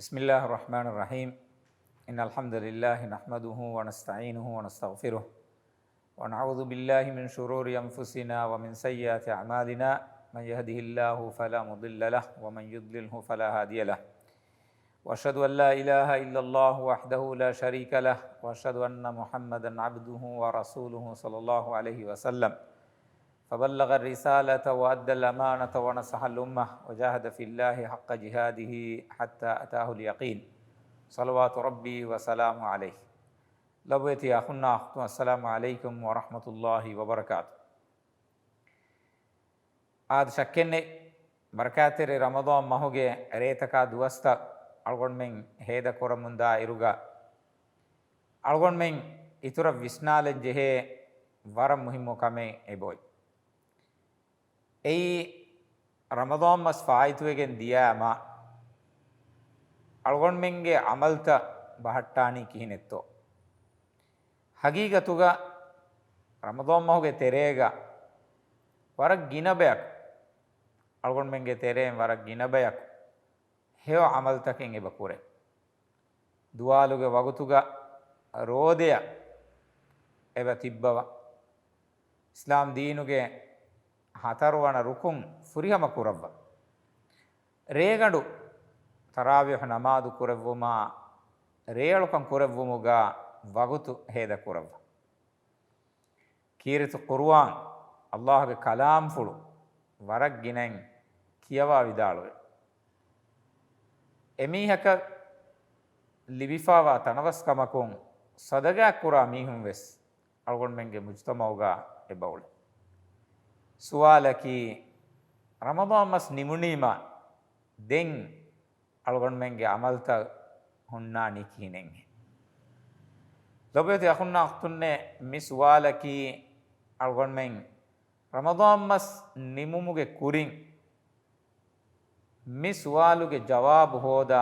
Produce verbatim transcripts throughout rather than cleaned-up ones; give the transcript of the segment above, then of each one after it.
بسم الله الرحمن الرحيم. إن الحمد لله نحمده ونستعينه ونستغفره، ونعوذ بالله من شرور أنفسنا ومن سيئات أعمالنا. من يهده الله فلا مضل له، ومن يضلله فلا هادي له. وأشهد أن لا إله إلا الله وحده لا شريك له، وأشهد أن محمدا عبده ورسوله صلى الله عليه وسلم. فبلغ الرسالة وأدى الأمانة ونصح الأمة وجاهد في الله حق جهاده حتى أتاه اليقين. صلوات ربي وسلامه عليه. ލޮބުވެތި އަޚުންނާ އުޚްތުން، السلام عليكم ورحمة الله وبركاته. އާދެ، ޝައްކެއްނެތް، ބަރަކާތްތެރި ރަމަޟާން މަހުގެ ރޭތަކާ ދުވަސްތައް އަޅުގަނޑުމެން ހޭދަ ކުރަމުންދާ އިރުގަ، އަޅުގަނޑުމެން އިތުރަށް ވިސްނާލަން ޖެހޭ ވަރަށް މުހިއްމު ކަމެއް އެބައޮތް. އެއީ، ރަމަޟާން މަސް ފާއިތުވެގެން ދިޔައިމަ، އަޅުގަނޑުމެންގެ ޢަމަލްތައް ބަހައްޓާނީ ކިހިނެއްތޯ؟ ހަގީގަތުގަ ރަމަޟާން މަހުގެ ތެރޭގަ ވަރަށް ގިނަ ބަޔަކު، އަޅުގަނޑުމެންގެ ތެރެއިން ވަރަށް ގިނަ ބަޔަކު ހެޔޮ ޢަމަލްތަކެއް އެބަ ކުރޭ. ދުވާލުގެ ވަގުތުގަ ރޯދަޔަށް އެބަ ތިއްބަވަ، އިސްލާމް ދީނުގެ ހަތަރުވަނަ ރުކުން ފުރިހަމަ ކުރައްވަ، ރޭގަނޑު ތަރާވީޙު ނަމާދު ކުރެއްވުމާ، ރޭއަޅުކަން ކުރެއްވުމުގަ ވަގުތު ހޭދަ ކުރައްވަ. ކީރިތި ޤުރުއާން، ﷲ ގެ ކަލާމްފުޅު ވަރަށް ގިނައިން ކިޔަވާ ވިދާޅުވޭ. އެމީހަކަށް ލިބިފާވާ ތަނަވަސްކަމަކުން ޞަދަގާ ކުރާ މީހުން ވެސް އަޅުގަނޑުމެންގެ މުޖުތަމަޢުގަ އެބައުޅޭ. ސުވާލަކީ، ރަމަޟާން މަސް ނިމުނީމަ ދެން އަޅުގަނޑުމެންގެ ޢަމަލްތައް ހުންނާނީ ކިހިނެއްހޭ؟ ލޮބުވެތި އަޚުންނާ އުޚްތުންނޭ، މި ސުވާލަކީ އަޅުގަނޑުމެން ރަމަޟާން މަސް ނިމުމުގެ ކުރިން މި ސުވާލުގެ ޖަވާބު ހޯދާ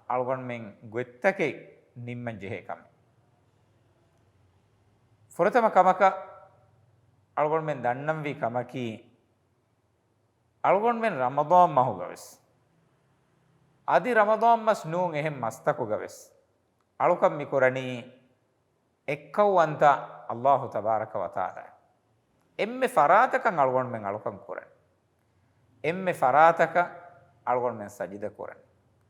އަޅުގަނޑުމެން ގޮތްތަކެއް ނިންމަން ޖެހޭ ކަމެއް. ފުރަތަމަ ކަމަކަށް އަޅުގަނޑުމެން ދަންނަންވީ ކަމަކީ، އަޅުގަނޑުމެން ރަމަޟާން މަހުގަވެސް، އަދި ރަމަޟާން މަސް ނޫން އެހެން މަސްތަކުގަވެސް އަޅުކަން މި ކުރަނީ އެއްކައުވަންތަ ﷲ ތަބާރަކަ ވަތަޢާލާ. އެންމެ ފަރާތަކަށް އަޅުގަނޑުމެން އަޅުކަން ކުރަނީ. އެންމެ ފަރާތަކަށް އަޅުގަނޑުމެން ސަޖިދަ ކުރަނީ.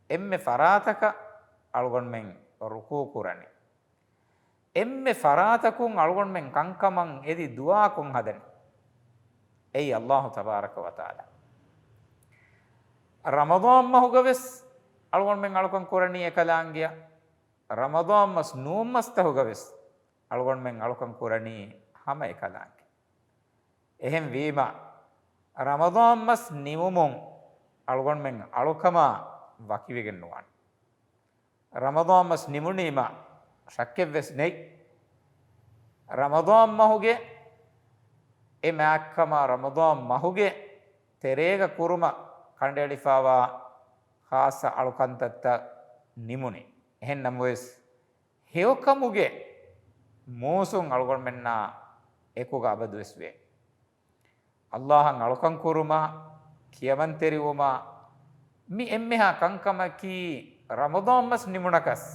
އެންމެ ފަރާތަކަށް އަޅުގަނޑުމެން ރުކޫޢު ކުރަނީ. އެންމެ ފަރާތަކުން އަޅުގަނޑުމެން ކަންކަމަށް އެދި ދުޢާކޮށް ހަދަނީ އެއީ ﷲ ތަބާރަކަ ވަތަޢާލާ. ރަމަޟާން މަހުގަވެސް އަޅުގަނޑުމެން އަޅުކަން ކުރަނީ އެކަލާނގެއަށް، ރަމަޟާން މަސް ނޫން މަސްތަކުގަވެސް އަޅުގަނޑުމެން އަޅުކަން ކުރަނީ ހަމަ އެކަލާނގެ. އެހެންވީމަ، ރަމަޟާން މަސް ނިމުމުން އަޅުގަނޑުމެން އަޅުކަމާ ވަކިވެގެން ނުވާނެ. ރަމަޟާން މަސް ނިމުނީމަ ޝައްކެއްވެސް ނެތް، ރަމަޟާން މަހުގެ އެ މާތްކަމާ ރަމަޟާން މަހުގެ ތެރޭގަ ކުރުމަށް ކަނޑައެޅިފާވާ ޚާއްޞަ އަޅުކަންތައްތައް ނިމުނީ. އެހެން ނަމަވެސް، ހެޔޮކަމުގެ މޫސުން އަޅުގަނޑުމެންނާ އެކުގަ އަބަދުވެސް ވޭ. ﷲ އަށް އަޅުކަން ކުރުމާ، ކިޔަމަންތެރިވުމާ، މި އެންމެހާ ކަންކަމަކީ ރަމަޟާން މަސް ނިމުނަކަސް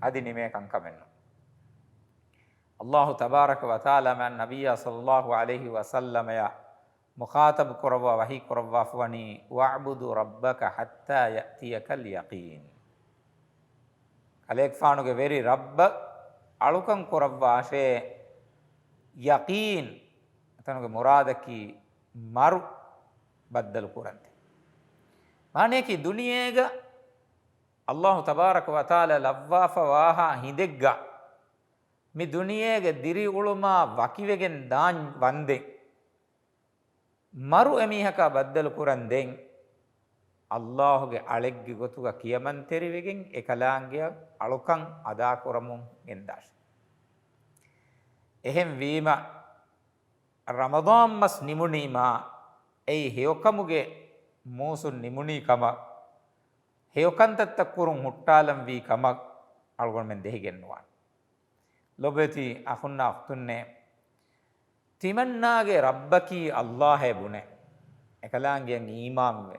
އަދި ނިމޭ ކަންކަމެއްނު. ﷲ ތަބާރަކަ ވަތަޢާލާ މާތް ނަބިއްޔާ ޞައްލައްލާހު ޢަލައިހި ވަސައްލަމަޔަށް މުޚާޠަބު ކުރައްވާ ވަޙީ ކުރައްވާފަވަނީ، "وَاعْبُدْ رَبَّكَ حَتَّىٰ يَأْتِيَكَ الْيَقِينُ." ކަލޭގެފާނުގެ ވެރި ރައްބަށް އަޅުކަން ކުރައްވާށޭ. ޔަޤީން އެތަނުގެ މުރާދަކީ މަރު ބައްދަލު ކުރަންތެ. މާނަޔަކީ ދުނިޔޭގަ ﷲ ތަބާރަކަ ވަތަޢާލާ ލައްވާފަ ވާހާ ހިނދެއްގަ މި ދުނިޔޭގެ ދިރިއުޅުމާ ވަކިވެގެން ދާން ވަންދެން، މަރު އެމީހަކާ ބައްދަލު ކުރަން ދެން، ﷲ ގެ އަޅެއްގެ ގޮތުގަ ކިޔަމަންތެރިވެގެން އެކަލާނގެއަށް އަޅުކަން އަދާކުރަމުން ގެންދާށެ. އެހެންވީމަ، ރަމަޟާން މަސް ނިމުނީމާ، އެއީ ހެޔޮކަމުގެ މޫސުން ނިމުނީ ކަމަށް، ހެޔޮކަންތައްތައް ކުރުން ހުއްޓާލަންވީ ކަމަށް އަޅުގަނޑުމެން ދެހިގެންނުވާނެ. ލޮބުވެތި އަޚުންނާ އުޚްތުންނޭ، ތިމަންނާގެ ރައްބަކީ ﷲ އޭ ބުނެ، އެކަލާނގެއަށް އީމާންވެ،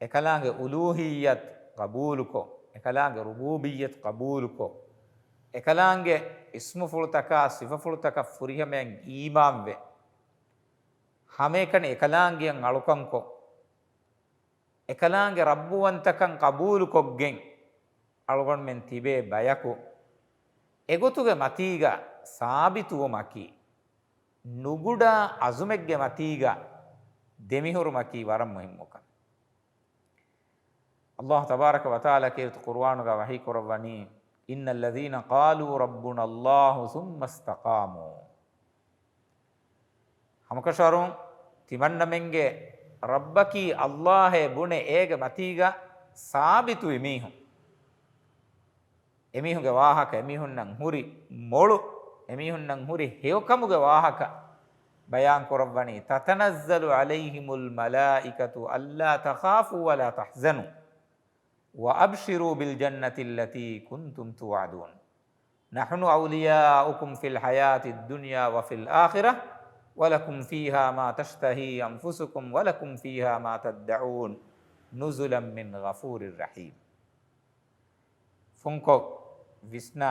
އެކަލާނގެ އުލޫހިއްޔަތު ގަބޫލުކޮށް، އެކަލާނގެ ރުބޫބިއްޔަތު ޤަބޫލުކޮށް، އެކަލާނގެ އިސްމުފުޅުތަކާ ސިފަފުޅުތަކަށް ފުރިހަމަޔަށް އީމާންވެ، ހަމައެކަނި އެކަލާނގެއަށް އަޅުކަންކޮށް، އެކަލާނގެ ރައްބުވަންތަކަން ޤަބޫލުކޮށްގެން އަޅުގަނޑުމެން ތިބޭ ބަޔަކު، އެގޮތުގެ މަތީގަ ސާބިތުވުމަކީ، ނުގުޑާ އަޒުމެއްގެ މަތީގަ ދެމިހުރުމަކީ ވަރަށް މުހިއްމު ކަމެއް. ﷲ ތަބާރަކަ ވަތަޢާލާ ކީރިތި ޤުރުއާނުގަ ވަޙީ ކުރައްވަނީ، إن الذين قالوا ربنا الله ثم استقاموا. ހަމަކަށަވަރުން ތިމަންނަމެންގެ ރައްބަކީ ﷲ އޭ ބުނެ އޭގެ މަތީގަ ސާބިތުވި މީހުން. އެމީހުންގެ ވާހަކަ، އެމީހުންނަށް ހުރި މޮޅު، އެމީހުންނަށް ހުރި ހެޔޮކަމުގެ ވާހަކަ ބަޔާން ކުރައްވަނީ، تتنزل عليهم الملائكة ألا تخافوا ولا تحزنوا وأبشروا بالجنة التي كنتم توعدون. نحن أولياؤكم في الحياة الدنيا وفي الآخرة ولكم فيها ما تشتهي أنفسكم ولكم فيها ما تدعون نزلا من غفور رحيم. ފުންކޮށް ވިސްނާ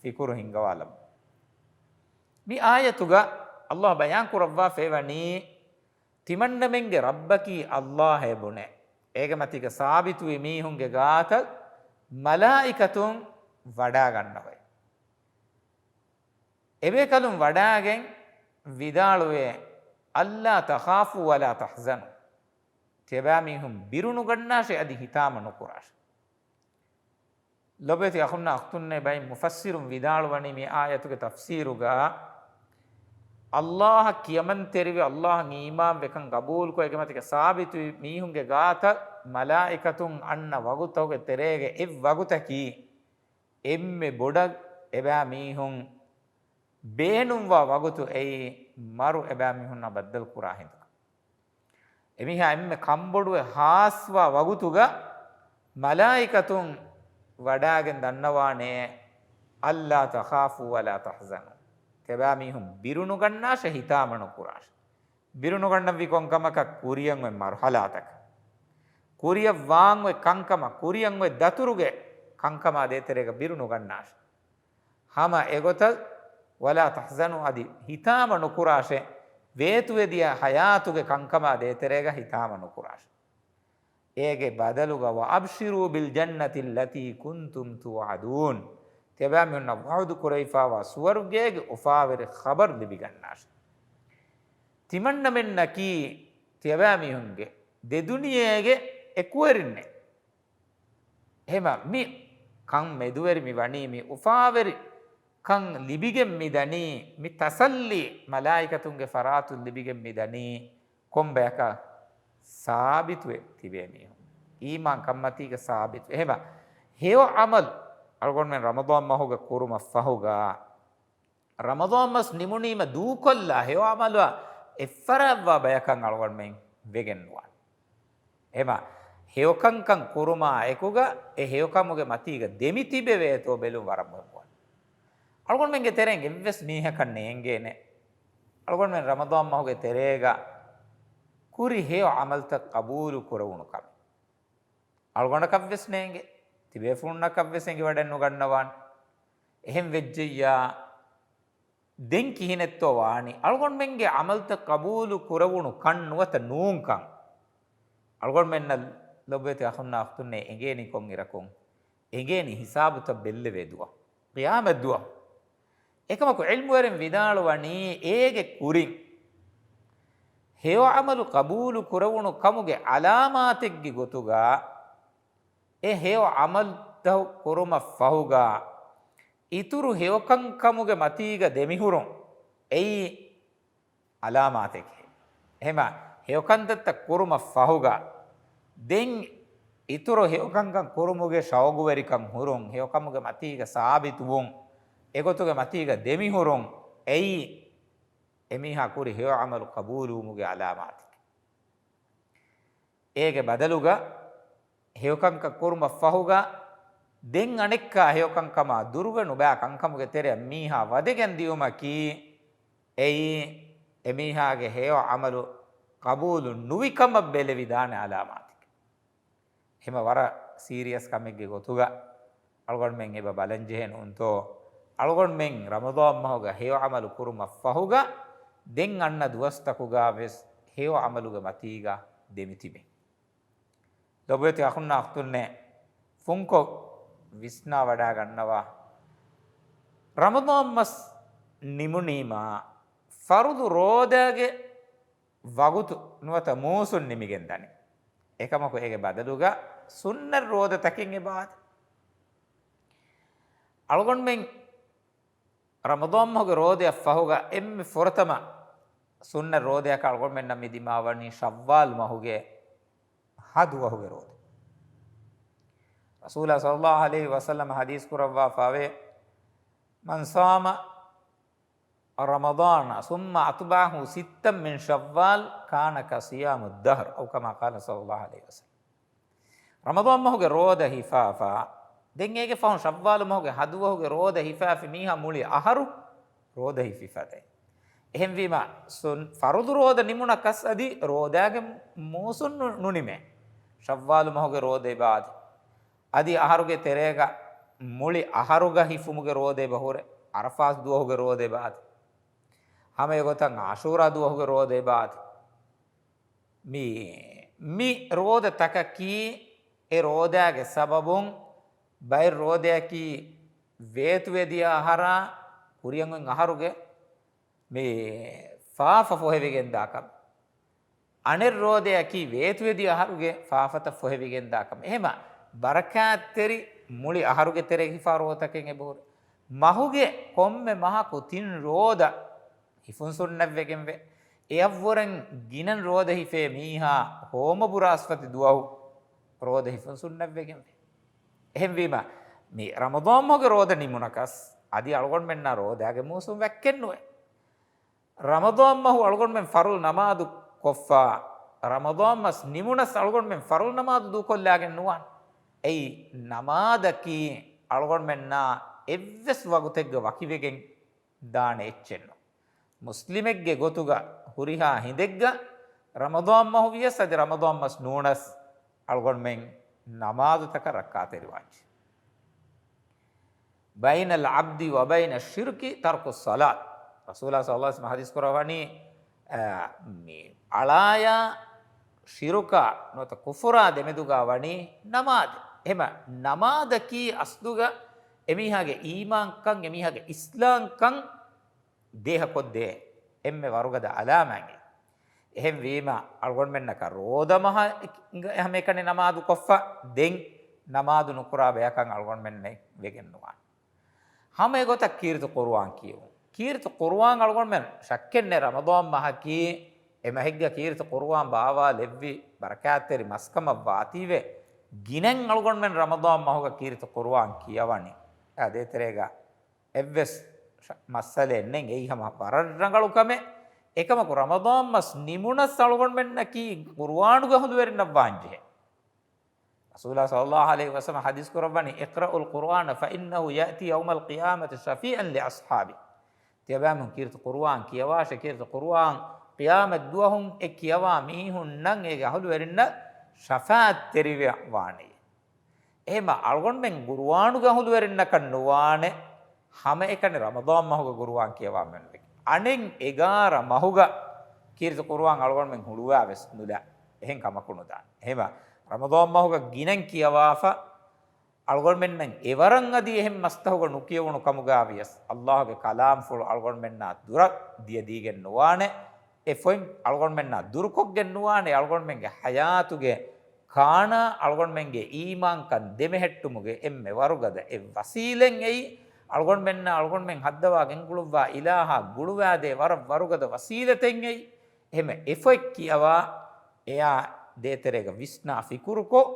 ފިކުރު ހިންގަވާލަމު. މި އާޔަތުގަ ﷲ ބަޔާން ކުރައްވާފައިވަނީ، ތިމަންނަމެންގެ ރައްބަކީ ﷲ އޭ ބުނެ، އޭގެ މަތީގަ ސާބިތުވި މީހުންގެ ގާތަށް މަލާއިކަތުން ވަޑާގަންނަވައި. އެބޭކަލުން ވަޑާގެން ވިދާޅުވޭ، ألا تخافوا ولا تحزنوا. ތިޔަބައިމީހުން ބިރުނުގަންނާށޭ، އަދި ހިތާމަ ނުކުރާށޭ. ލޮބުވެތި އަޚުންނާ އުޚްތުންނޭ، ބައެއް މުފައްސިރުން ވިދާޅުވަނީ މި އާޔަތުގެ ތަފްސީރުގަ، ﷲ އަށް ކިޔަމަންތެރިވެ، ﷲ އަށް އީމާންވެކަން ގަބޫލުކޮށް، އޭގެ މަތީގަ ސާބިތުވި މީހުންގެ ގާތަށް މަލާއިކަތުން އަންނަ ވަގުތުގެ ތެރޭގަ އެއް ވަގުތަކީ، އެންމެ ބޮޑަށް އެބައިމީހުން ބޭނުންވާ ވަގުތު އެއީ، މަރު އެބައިމީހުންނާ ބައްދަލު ކުރާ ހިނދުގަ. އެމީހާ އެންމެ ކަންބޮޑުވެ ހާސްވާ ވަގުތުގަ މަލާއިކަތުން ވަޑާގެން ދަންނަވާނެ، ألا تخافوا ولا تحزنوا. ތިޔަބައިމީހުން ބިރުނުގަންނާށޭ، ހިތާމަ ނުކުރާށޭ. ބިރުނުގަންނަވި ކޮންކަމަކަށް ކުރިޔަށް އޮތް މަރުޙަލާތަކަށް، ކުރިޔަށް ވާން އޮތް ކަންކަމަށް، ކުރިޔަށް އޮތް ދަތުރުގެ ކަންކަމާ ދޭތެރޭގަ ބިރުނުގަންނާށޭ. ހަމަ އެގޮތަށް، ولا تحزنوا، އަދި ހިތާމަ ނުކުރާށޭ، ވޭތުވެދިޔަ ޙަޔާތުގެ ކަންކަމާ ދޭތެރޭގަ ހިތާމަ ނުކުރާށޭ. އޭގެ ބަދަލުގަ، وأبشروا بالجنة التي كنتم توعدون، ތިޔަބައިމީހުންނަށް ވަޢުދު ކުރެވިފާވާ ސުވަރުގޭގެ އުފާވެރި ޚަބަރު ލިބިގަންނާށޭ. ތިމަންނަމެންނަކީ ތިޔަބައިމީހުންގެ ދެ ދުނިޔޭގެ އެކުވެރިންނޭ. އެހެމަ މި ކަން މެދުވެރި މި ވަނީ، މި އުފާވެރި ކަން ލިބިގެން މި ދަނީ، މި ތަސައްލީ މަލާއިކަތުންގެ ފަރާތުން ލިބިގެން މި ދަނީ، ކޮންބަޔަކަށް؟ ސާބިތުވެ ތިބޭ މީހުން. އީމާން ކަންމަތީގަ ސާބިތު. އެހެމަ ހެޔޮ ޢަމަލު އަޅުގަނޑުމެން ރަމަޟާން މަހުގަ ކުރުމަށް ފަހުގަ، ރަމަޟާން މަސް ނިމުނީމަ ދޫކޮށްލާ ހެޔޮ ޢަމަލުއަށް އެއްފަރާތްވާ ބަޔަކަށް އަޅުގަނޑުމެން ވެގެން ނުވާނެ. އެމަ ހެޔޮކަންކަން ކުރުމާ އެކުގަ، އެ ހެޔޮކަމުގެ މަތީގަ ދެމިތިބެވޭތޯ ބެލުން ވަރަށް މުހިއްމުވާނެ. އަޅުގަނޑުމެންގެ ތެރެއިން އެއްވެސް މީހަކަށް ނޭނގޭނެ، އަޅުގަނޑުމެން ރަމަޟާން މަހުގެ ތެރޭގަ ކުރި ހެޔޮ ޢަމަލުތައް ޤަބޫލު ކުރެވުނު ކަމެއް. އަޅުގަނޑަކަށްވެސް ނޭނގެ، ތިބޭފުޅުންނަކަށްވެސް އެނގިވަޑައެއް ނުގަންނަވާނެ. އެހެން ވެއްޖެއްޔާ، ދެން ކިހިނެއްތޯ ވާނީ؟ އަޅުގަނޑުމެންގެ ޢަމަލުތައް ޤަބޫލު ކުރެވުނު ކަން ނުވަތަ ނޫންކަން. އަޅުގަނޑުމެންނަށް ލޮބުވެތި އަޚުންނާ އުޚްތުންނޭ، އެނގޭނީ ކޮން އިރަކުން؟ އެނގޭނީ ހިސާބުތައް ބެއްލެވޭ ދުވަހު، ޤިޔާމަތް ދުވަހު. އެކަމަކު ޢިލްމުވެރިން ވިދާޅުވަނީ، އޭގެ ކުރިން ހެޔޮ ޢަމަލު ޤަބޫލު ކުރެވުނު ކަމުގެ ޢަލާމާތެއްގެ ގޮތުގަ، އެ ހެޔޮ ޢަމަލުތައް ކުރުމަށް ފަހުގަ އިތުރު ހެޔޮކަންކަމުގެ މަތީގަ ދެމިހުރުން އެއީ ޢަލާމާތެކޭ. އެހެމަ ހެޔޮކަންތައްތައް ކުރުމަށް ފަހުގަ ދެން އިތުރު ހެޔޮކަންކަން ކުރުމުގެ ޝައުގުވެރިކަން ހުރުން، ހެޔޮކަމުގެ މަތީގަ ސާބިތުވުން، އެގޮތުގެ މަތީގަ ދެމިހުރުން އެއީ އެމީހާ ކުރި ހެޔޮ ޢަމަލު ޤަބޫލުވުމުގެ ޢަލާމާތެކޭ. އޭގެ ބަދަލުގަ ހެޔޮކަންކަން ކުރުމަށް ފަހުގަ ދެން އަނެއްކާ ހެޔޮކަންކަމާ ދުރުވެ ނުބައި ކަންކަމުގެ ތެރެއަށް މީހާ ވަދެގެން ދިޔުމަކީ، އެއީ އެމީހާގެ ހެޔޮ ޢަމަލު ޤަބޫލު ނުވި ކަމަށް ބެލެވިދާނެ ޢަލާމާތެކެއް. އެހެމަ ވަރަށް ސީރިއަސް ކަމެއްގެ ގޮތުގަ އަޅުގަނޑުމެން އެބަ ބަލަންޖެހޭނެ އުންތޯ؟ އަޅުގަނޑުމެން ރަމަޟާން މަހުގަ ހެޔޮ ޢަމަލު ކުރުމަށް ފަހުގަ ދެން އަންނަ ދުވަސްތަކުގަ ވެސް ހެޔޮ ޢަމަލުގެ މަތީގަ ދެމިތިބެން. ލޮބުވެތި އަޚުންނާ އުޚްތުންނޭ، ފުންކޮށް ވިސްނާ ވަޑާގަންނަވާ. ރަމަޟާން މަސް ނިމުނީމާ، ފަރުޟު ރޯދާގެ ވަގުތު ނުވަތަ މޫސުން ނިމިގެން ދަނީ. އެކަމަކު އޭގެ ބަދަލުގަ ސުންނަތް ރޯދަތަކެއް އެބަ އާދޭ. އަޅުގަނޑުމެން ރަމަޟާން މަހުގެ ރޯދައަށް ފަހުގަ އެންމެ ފުރަތަމަ ސުންނަތް ރޯދަޔަކަށް އަޅުގަނޑުމެންނަށް މި ދިމާވަނީ ޝައްވާލް މަހުގެ ހަ ދުވަހުގެ ރޯދަ. ރަސޫލާ ޞައްލައްލާހު ޢަލައިހި ވަސައްލަމަ ޙަދީޘް ކުރައްވާފަވޭ، "من صام رمضان ثم أتبعه ستا من شوال كان كصيام الدهر." أو كما قال صلى الله عليه وسلم. ރަމަޟާން މަހުގެ ރޯދަ ހިފާފާ، ދެން އޭގެ ފަހުން ޝައްވާލު މަހުގެ ހަ ދުވަހުގެ ރޯދަ ހިފާފި މީހާ މުޅި އަހަރު ރޯދަ ހިފިފަދައި. އެހެންވީމަ، ސުން-، ފަރުޟު ރޯދަ ނިމުނަކަސް އަދި ރޯދާގެ މޫސުން ނު-، ނުނިމޭ. ޝައްވާލު މަހުގެ ރޯދަ އެބަ އާދޭ. އަދި އަހަރުގެ ތެރޭގަ މުޅި އަހަރުގަ ހިފުމުގެ ރޯދަ އެބަ ހުރޭ. ޢަރަފާތް ދުވަހުގެ ރޯދަ އެބަ އާދޭ. ހަމަ އެގޮތަށް ޢާޝޫރާ ދުވަހުގެ ރޯދަ އެބަ އާދޭ. މި، މި ރޯދަ ތަކަކީ އެ ރޯދާގެ ސަބަބުން ބައެއް ރޯދަޔަކީ ވޭތުވެދިޔަ އަހަރާ ކުރިއަށް އޮތް އަހަރުގެ މި ފާފަ ފޮހެވިގެންދާ ކަމެއް. އަނެއް ރޯދަޔަކީ ވޭތުވެދިޔަ އަހަރުގެ ފާފަތައް ފޮހެވިގެންދާ ކަމެއް. އެހެމަ ބަރަކާތްތެރި މުޅި އަހަރުގެ ތެރޭގަ ހިފާ ރޯދަތަކެއް އެބަހުރޭ. މަހުގެ ކޮންމެ މަހަކު ތިން ރޯދަ ހިފުން ސުންނަތްވެގެންވޭ. އެއަށްވުރެން ގިނަން ރޯދަ ހިފޭ މީހާ ހޯމަ ބުރާސްފަތި ދުވަހު ރޯދަ ހިފުން ސުންނަތްވެގެންވޭ. އެހެންވީމަ، މި ރަމަޟާން މަހުގެ ރޯދަ ނިމުނަކަސް އަދި އަޅުގަނޑުމެންނާ ރޯދާގެ މޫސުން ވައްކެއްނުވޭ. ރަމަޟާން މަހު އަޅުގަނޑުމެން ފަރުޟު ނަމާދު ކޮށްފަ، ރަމަޟާން މަސް ނިމުނަސް އަޅުގަނޑުމެން ފަރުޟު ނަމާދު ދޫކޮށްލާގެން ނުވާނެ. އެއީ ނަމާދަކީ އަޅުގަނޑުމެންނާ އެއްވެސް ވަގުތެއްގަ ވަކިވެގެން ދާނެ އެއްޗެއްނު. މުސްލިމެއްގެ ގޮތުގަ ހުރިހާ ހިނދެއްގަ ރަމަޟާން މަހު ވިޔަސް އަދި ރަމަޟާން މަސް ނޫނަސް އަޅުގަނޑުމެން ނަމާދުތަކަށް ރައްކާތެރިވާންޖެ. بين العبد وبين الشرك ترك الصلاة. ރަސޫލާ ޞައްލައްލާހު ޢަލައިހި ވަސައްލަމަ ޙަދީޘް ކުރައްވަނީ، އާ، މި އަޅާޔާ ޝިރުކާ ނުވަތަ ކުފުރާ ދެމެދުގަ ވަނީ ނަމާދެއް. އެހެމަ ނަމާދަކީ އަސްލުގަ އެމީހާގެ އީމާންކަން، އެމީހާގެ އިސްލާމްކަން ދޭހަކޮށްދޭ އެންމެ ވަރުގަދަ އަލާމާތް. އެހެންވީމަ، އަޅުގަނޑުމެންނަކަށް ރޯދަ މަހަށް ހަމައެކަނި ނަމާދު ކޮށްފަ ދެން ނަމާދު ނުކުރާ ބަޔަކަށް އަޅުގަނޑުމެންނެއް ވެގެން ނުވާނެ. ހަމަ އެގޮތަށް ކީރިތި ޤުރުއާން ކިޔެވުން. ކީރިތި ޤުރުއާން އަޅުގަނޑުމެން ޝައްކެއްނެތް ރަމަޟާން މަހަކީ އެ މަހެއްގަ ކީރިތި ޤުރުއާން ބާވާލެއްވި ބަރަކާތްތެރި މަސްކަމަށް ވާތީވެ، ގިނައިން އަޅުގަނޑުމެން ރަމަޟާން މަހުގަ ކީރިތި ޤުރުއާން ކިޔަވަނީ. އާ، ދޭތެރޭގަ އެއްވެސް މައްސަލައެއް ނެތް. އެއީ ހަމަ ވަރަށް ރަނގަޅު ކަމެއް. އެކަމަކު ރަމަޟާން މަސް ނިމުނަސް އަޅުގަނޑުމެންނަކީ ޤުރުއާނުގެ އަހުލުވެރިންނަށް ވާންޖެހޭ. ރަސޫލާ ޞައްލައްލާހު ޢަލައިހި ވަސައްލަމަ ޙަދީޘް ކުރައްވަނީ، "اقرؤوا القرآن فإنه يأتي يوم القيامة شفيعا لأصحابه." ތިޔަބައިމީހުން ކީރިތި ޤުރުއާން ކިޔަވާށޭ، ކީރިތި ޤުރުއާން ޤިޔާމަތް ދުވަހުން އެ ކިޔަވާ މީހުންނަށް އޭގެ އަހުލުވެރިންނަށް ޝަފާޢަތްތެރިވެ ވާނެޔޭ. އެހެމަ އަޅުގަނޑުމެން ޤުރުއާނުގެ އަހުލުވެރިންނަކަށް ނުވާނެ، ހަމައެކަނި ރަމަޟާން މަހުގަ ޤުރުއާން ކިޔަވާ މީހުން ވެގެން. އަނެއް އެގާރަ މަހުގަ ކީރިތި ޤުރުއާން އަޅުގަނޑުމެން ހުޅުވާވެސް ނުލާ. އެހެން ކަމަކު ނުދާނެ. އެހެމަ ރަމަޟާން މަހުގަ ގިނައިން ކިޔަވާފަ، އަޅުގަނޑުމެންނަށް އެވަރަށް އަދި އެހެން މަސްތަހުގަ ނުކިޔެވުނު ކަމުގަ ވިޔަސް، ﷲ ގެ ކަލާމްފުޅު އަޅުގަނޑުމެންނާ ދުރަށް ދިޔަދީގެން ނުވާނެ. އެ ފޮތް އަޅުގަނޑުމެންނާ ދުރުކޮށްގެން ނުވާނެ. އަޅުގަނޑުމެންގެ ޙަޔާތުގެ ކާނާ އަޅުގަނޑުމެންގެ އީމާންކަން ދެމެހެއްޓުމުގެ އެންމެ ވަރުގަދަ އެއް ވަސީލަތް އެއީ، އަޅުގަނޑުމެންނާ އަޅުގަނޑުމެން ހައްދަވާ ގެންގުޅުއްވާ އިލާހާ ގުޅުވާދޭ ވަރަށް ވަރުގަދަ ވަސީލަތެއް އެއީ. އެހެމަ އެ ފޮތް ކިޔަވާ، އެއާ ދޭތެރޭގަ ވިސްނާ ފިކުރުކޮށް،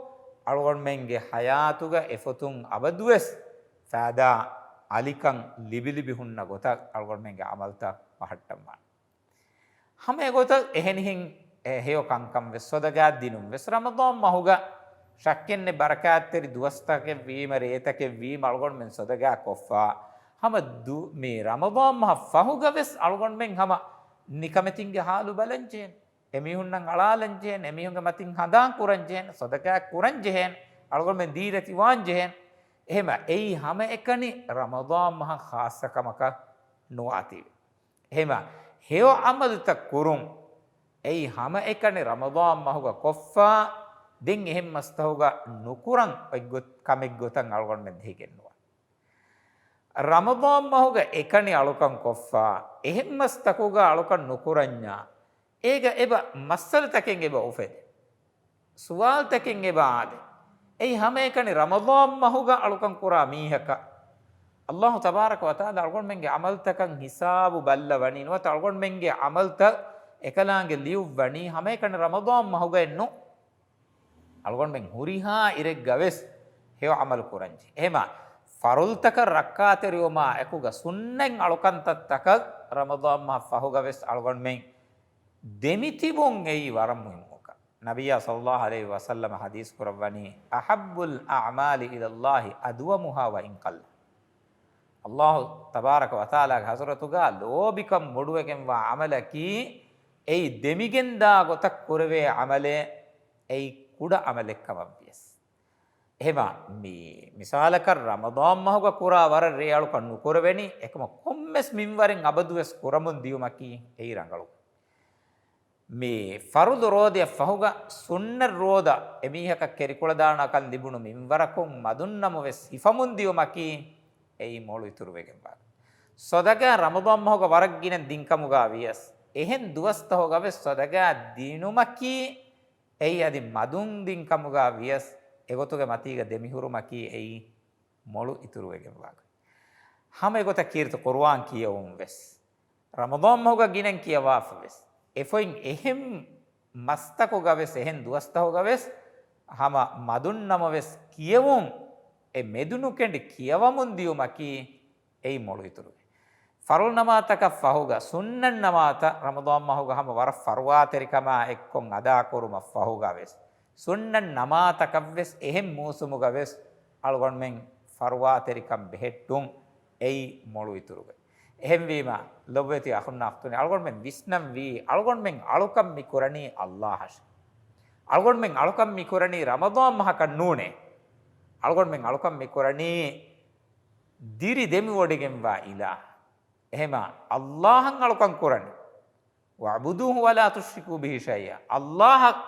އަޅުގަނޑުމެންގެ ޙަޔާތުގަ އެ ފޮތުން އަބަދުވެސް ފައިދާ އަލިކަން ލިބިލިބި ހުންނަ ގޮތަށް އަޅުގަނޑުމެންގެ ޢަމަލުތައް ބަހައްޓަންވާނެ. ހަމަ އެގޮތަށް އެހެނިހެން އެ ހެޔޮ ކަންކަން ވެސް ޞަދަޤާތް ދިނުން ވެސް ރަމަޟާން މަހުގަ ޝައްކެއްނެތް ބަރަކާތްތެރި ދުވަސްތަކެއް ވީމަ ރޭތަކެއް ވީމަ އަޅުގަނޑުމެން ޞަދަޤާތް ކޮށްފަ ހަމަ ދު-، މި ރަމަޟާން މަހަށް ފަހުގަ ވެސް އަޅުގަނޑުމެން ހަމަ ނިކަމެތިންގެ ޙާލު ބަލަންޖެހޭނެ. އެމީހުންނަށް އަޅާލަންޖެހޭނެ، އެމީހުންގެ މަތިން ހަނދާން ކުރަންޖެހޭނެ، ޞަދަޤާތް ކުރަންޖެހޭނެ. އަޅުގަނޑުމެން ދީލަތި ވާން ޖެހޭނެ. އެހެމަ އެއީ ހަމައެކަނި ރަމަޟާން މަހަށް ޚާއްޞަ ކަމަކަށް ނުވާތީވެ. އެހެމަ ހެޔޮ ޢަމަލުތައް ކުރުން އެއީ ހަމައެކަނި ރަމަޟާން މަހުގަ ކޮށްފަ، ދެން އެހެން މަސްތަހުގަ ނުކުރަން އޮތްގޮތް-، ކަމެއްގޮތަށް އަޅުގަނޑުމެން ދެހިގެންނުވާ. ރަމަޟާން މަހުގަ އެކަނި އަޅުކަން ކޮށްފަ، އެހެން މަސްތަކުގަ އަޅުކަން ނުކުރަންޏާ، އޭގަ އެބަ މައްސަލަތަކެއް އެބަ އުފެދޭ. ސުވާލުތަކެއް އެބަ އާދޭ. އެއީ ހަމައެކަނި ރަމަޟާން މަހުގަ އަޅުކަން ކުރާ މީހަކަށް އައްލާހު ތަބާރަކަ ވަތަޢާލާ އަޅުގަނޑުމެންގެ ޢަމަލުތަކަށް ހިސާބު ބައްލަވަނީ. ނުވަތަ އަޅުގަނޑުމެންގެ ޢަމަލުތައް އެކަލާނގެ ލިޔުއްވަނީ ހަމައެކަނި ރަމަޟާން މަހުގައެއްނު. އަޅުގަނޑުމެން ހުރިހާ އިރެއްގަ ވެސް ހެޔޮ ޢަމަލު ކުރަންޖެހޭ. އެހެމަ ފަރުޟުތަކަށް ރައްކާތެރިވުމާ އެކުގަ ސުންނަތް އަޅުކަންތައްތަކަށް ރަމަޟާން މަހަށް ފަހުގަ ވެސް އަޅުގަނޑުމެން ދެމިތިބުން އެއީ ވަރަށް މުހިންމު ކަމެއް. ނަބިއްޔާ ޞައްލައްލާހު ޢަލައިހި ވަސައްލަމަ ޙަދީޘް ކުރައްވަނީ، "أحب الأعمال إلى الله أدومها وإن قل." އައްލާހު ތަބާރަކަ ވަތަޢާލާގެ ޙަޟްރަތުގަ ލޯބިކަން ބޮޑުވެގެންވާ ޢަމަލަކީ، އެއީ ދެމިގެންދާ ގޮތަށް ކުރެވޭ ޢަމަލެއް، އެއީ ކުޑަ ޢަމަލެއް ކަމަށްވިޔަސް. އެހެމަ މި މިސާލަކަށް ރަމަޟާން މަހުގަ ކުރާ ވަރަށް ރޭ އަޅުކަން ނުކުރެވެނީ، އެކަމަކު ކޮންމެސް މިންވަރެއް އަބަދުވެސް ކުރަމުން ދިޔުމަކީ އެއީ ރަނގަޅު. މި ފަރުޟު ރޯދަޔަށް ފަހުގަ ސުންނަތް ރޯދަ އެމީހަކަށް ކެރިކުޅަދާނަކަން ލިބުނު މިންވަރަކުން މަދުންނަމަވެސް ހިފަމުން ދިޔުމަކީ އެއީ މޮޅު އިތުރުވެގެންވާ. ޞަދަޤާ ރަމަޟާން މަހުގަ ވަރަށް ގިނަ ދިންކަމުގަ ވިޔަސް، އެހެން ދުވަސްތަހުގަ ވެސް ޞަދަޤާ ދިނުމަކީ އެއީ އަދި މަދުން ދިން ކަމުގަ ވިޔަސް، އެގޮތުގެ މަތީގަ ދެމިހުރުމަކީ އެއީ މޮޅު އިތުރުވެގެންވާ ގޮތް. ހަމަ އެގޮތަށް ކީރިތި ޤުރުއާން ކިޔެވުން ވެސް، ރަމަޟާން މަހުގަ ގިނަން ކިޔަވާފަ ވެސް، އެފޮތް އެހެން މަސްތަކުގަ ވެސް، އެހެން ދުވަސްތަހުގަ ވެސް، ހަމަ މަދުން ނަމަވެސް ކިޔެވުން، އެ މެދުނުކެނޑި ކިޔަވަމުން ދިޔުމަކީ، އެއީ މޮޅު އިތުރުވޭ. ފަރުޟު ނަމާދުތަކަށް ފަހުގަ ސުންނަތް ނަމާދުތައް ރަމަޟާން މަހުގަ ހަމަ ވަރަށް ފަރުވާތެރިކަމާ އެއްކޮށް އަދާކުރުމަށް ފަހުގަ ވެސް، ސުންނަތް ނަމާދުތަކަށް ވެސް އެހެން މޫސުމުގަ ވެސް އަޅުގަނޑުމެން ފަރުވާތެރިކަން ބެހެއްޓުން އެއީ މޮޅު އިތުރުވޭ. އެހެންވީމަ، ލޮބުވެތި އަޚުންނާ އުޚްތުން، އަޅުގަނޑުމެން ވިސްނަންވީ، އަޅުގަނޑުމެން އަޅުކަން މި ކުރަނީ އައްލާހަށޭ. އަޅުގަނޑުމެން އަޅުކަން މި ކުރަނީ ރަމަޟާން މަހަކަށް ނޫނޭ. އަޅުގަނޑުމެން އަޅުކަން މި ކުރަނީ ދިރި ދެމިވޮޑިގެންވާ އިލާހަށް. އެހެމަ އައްލާހަށް އަޅުކަން ކުރަނީ. "وَاعْبُدُوهُ وَلَا تُشْرِكُوا بِهِ شَيْئًا." އައްލާހަށް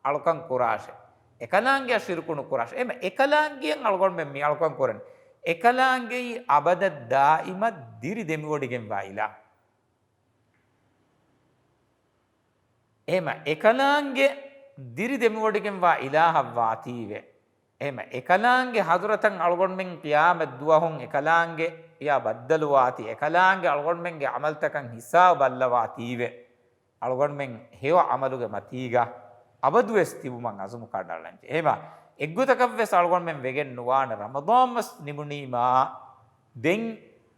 އަޅުކަން ކުރާށޭ. އެކަލާނގެއަށް ޝިރުކު ނުކުރާށޭ. އެހެމަ އެކަލާނގެއަށް އަޅުގަނޑުމެން މި އަޅުކަން ކުރަނީ. އެކަލާނގެއީ އަބަދަށް ދާއިމަށް ދިރި ދެމިވޮޑިގެންވާ އިލާހު. އެހެމަ އެކަލާނގެ ދިރި ދެމިވޮޑިގެންވާ އިލާހަށް ވާތީވެ. އެހެމަ އެކަލާނގެ ޙަޟްރަތަށް އަޅުގަނޑުމެން ޤިޔާމަތް ދުވަހުން އެކަލާނގެއާ ބައްދަލުވާތީ، އެކަލާނގެ އަޅުގަނޑުމެންގެ ޢަމަލުތަކަށް ހިސާބު ބައްލަވާތީވެ. އަޅުގަނޑުމެން ހެޔޮ ޢަމަލުގެ މަތީގަ އަބަދުވެސް ތިބުމަށް ޢަޒުމު ކަނޑައަޅަންޖެހޭ. އެހެމަ އެއްގޮތަކަށްވެސް އަޅުގަނޑުމެން ވެގެން ނުވާނެ، ރަމަޟާން މަސް ނިމުނީމާ ދެން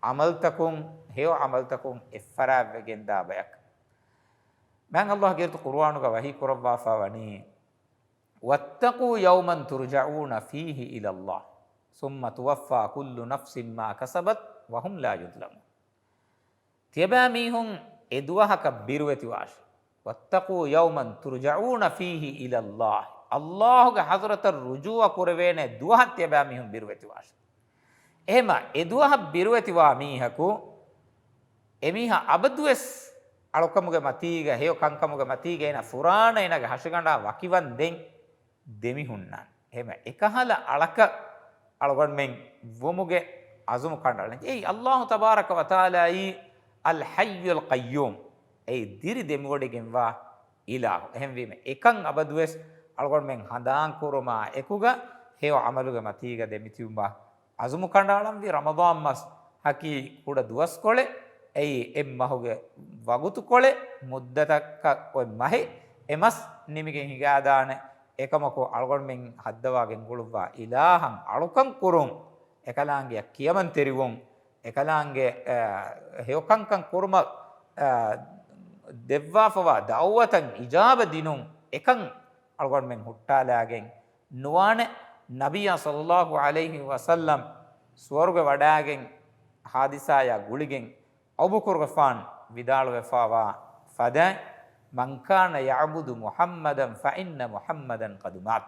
ޢަމަލުތަކުން، ހެޔޮ ޢަމަލުތަކުން އެއްފަރާތްވެގެންދާ ބަޔަކަށް. މާތް އައްލާހު ކީރިތި ޤުރުއާނުގަ ވަޙީ ކުރައްވާފަ ވަނީ، "وَاتَّقُوا يَوْمًا تُرْجَعُونَ فِيهِ إِلَى اللَّهِ ثُمَّ تُوَفَّى كُلُّ نَفْسٍ مَا كَسَبَتْ وَهُمْ لَا يُظْلَمُونَ." ތިޔަބައިމީހުން އެ ދުވަހަކަށް ބިރުވެތިވާށޭ. "وَاتَّقُوا يَوْمًا تُرْجَعُونَ فِيهِ إِلَى اللَّهِ." އައްލާހުގެ ޙަޟްރަތަށް ރުޖޫޢަ ކުރެވޭނެ ދުވަހަށް ތިޔަބައިމީހުން ބިރުވެތިވާށޭ. އެހެމަ އެ ދުވަހަށް ބިރުވެތިވާ މީހަކު، އެމީހާ އަބަދުވެސް އަޅުކަމުގެ މަތީގަ، ހެޔޮ ކަންކަމުގެ މަތީގަ އޭނަ ފުރާނަ އޭނަގެ ހަށިގަނޑާ ވަކިވަންދެން ދެމިހުންނާނެ. އެހެމަ އެކަހަލަ އަޅަކަށް އަޅުގަނޑުމެން ވުމުގެ ޢަޒުމު ކަނޑައަޅަން. އެއީ އައްލާހު ތަބާރަކަ ވަތަޢާލާއީ އަލް ޙައްޔުލް ޤައްޔޫމް. އެއީ ދިރި ދެމިވޮޑިގެންވާ އިލާހު. އެހެންވީމަ އެކަން އަބަދުވެސް އަޅުގަނޑުމެން ހަނދާންކުރުމާ އެކުގަ ހެޔޮ ޢަމަލުގެ މަތީގަ ދެމިތިބުމަށް ޢަޒުމު ކަނޑައަޅަންވީ. ރަމަޟާން މަސް ހަކީ ކުޑަ ދުވަސްކޮޅެއް. އެއީ އެއްމަހުގެ ވަގުތުކޮޅެއް، މުއްދަތަކަށް އޮތް މަހެއް އެ މަސް ނިމިގެން ހިނގާދާނެ. އެކަމަކު އަޅުގަނޑުމެން ހައްދަވާގެން ގުޅުއްވާ އިލާހަށް އަޅުކަން ކުރުން، އެކަލާނގެއަށް ކިޔަމަންތެރިވުން، އެކަލާނގެ، އަ، ހެޔޮކަންކަން ކުރުމަށް، އަ، ދެއްވާފަވާ ދަޢުވަތަށް އިޖާބަ ދިނުން، އެކަން އަޅުގަނޑުމެން ހުއްޓާލާގެން ނުވާނެ. ނަބިއްޔާ ޞައްލައްލާހު ޢަލައިހި ވަސައްލަމް ސުވަރުގެ ވަޑާގެން ޙާދިސާޔާ ގުޅިގެން އަބޫބަކުރުގެފާން ވިދާޅުވެފަވާ ފަދައިން، "من كان يعبد محمدا فإن محمدا قد مات."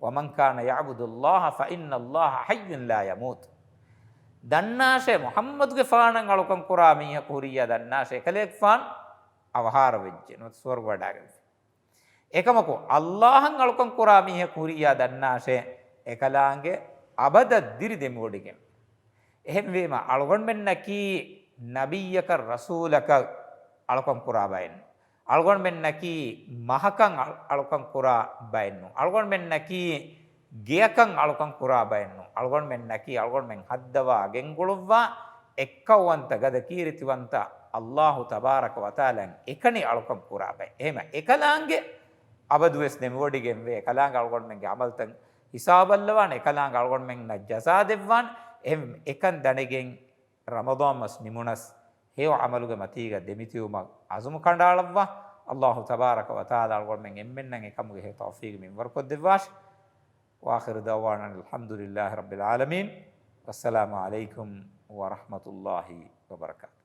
ومن كان يعبد الله فإن الله حي لا يموت. ދަންނާށޭ، މުޙައްމަދުގެފާނަށް އަޅުކަން ކުރާ މީހަކު ހުރިއްޔާ ދަންނާށޭ، އެކަލޭގެފާނު އަވަހާރަވެއްޖެ ނުވަތަ ސުވަރުގެ ވަޑައިގެންފި. އެކަމަކު، ﷲ އަށް އަޅުކަން ކުރާ މީހަކު ހުރިއްޔާ ދަންނާށޭ، އެކަލާނގެ އަބަދަށް ދިރި ދެމިވޮޑިގެން. އެހެންވީމަ، އަޅުގަނޑުމެންނަކީ ނަބިއްޔަކަށް ރަސޫލަކަށް އަޅުކަން ކުރާ ބައެއްނު. އަޅުގަނޑުމެންނަކީ މަހަކަށް އަޅު-، އަޅުކަން ކުރާ ބައެއްނު. އަޅުގަނޑުމެންނަކީ ގެޔަކަށް އަޅުކަން ކުރާ ބައެއްނު. އަޅުގަނޑުމެންނަކީ އަޅުގަނޑުމެން ހައްދަވާ ގެންގުޅުއްވާ އެއްކައުވަންތަ ގަދަ ކީރިތިވަންތަ ﷲ ތަބާރަކަ ވަތަޢާލާއަށް އެކަނި އަޅުކަން ކުރާ ބައެއް. އެހެމަ އެކަލާނގެ އަބަދުވެސް ދެމިވޮޑިގެންވޭ. އެކަލާނގެ އަޅުގަނޑުމެންގެ ޢަމަލުތައް ހިސާބަށްލަވާނެ، އެކަލާނގެ އަޅުގަނޑުމެންނަށް ޖަޒާ ދެއްވާނެ. އެހެން އެކަން ދަނެގެން ރަމަޟާން މަސް ނިމުނަސް ހެޔޮ ޢަމަލުގެ މަތީގަ ދެމިތިބުމަށް ޢަޒުމު ކަނޑައަޅައްވާ. ﷲ ތަބާރަކަ ވަތަޢާލާ އަޅުގަނޑުމެން އެންމެންނަށް އެކަމުގެ ހެޔޮ ތައުފީގު މިންވަރުކޮށްދެއްވާށި. وآخر دعوانا أن الحمد لله رب العالمين. والسلام عليكم ورحمة الله وبركاته.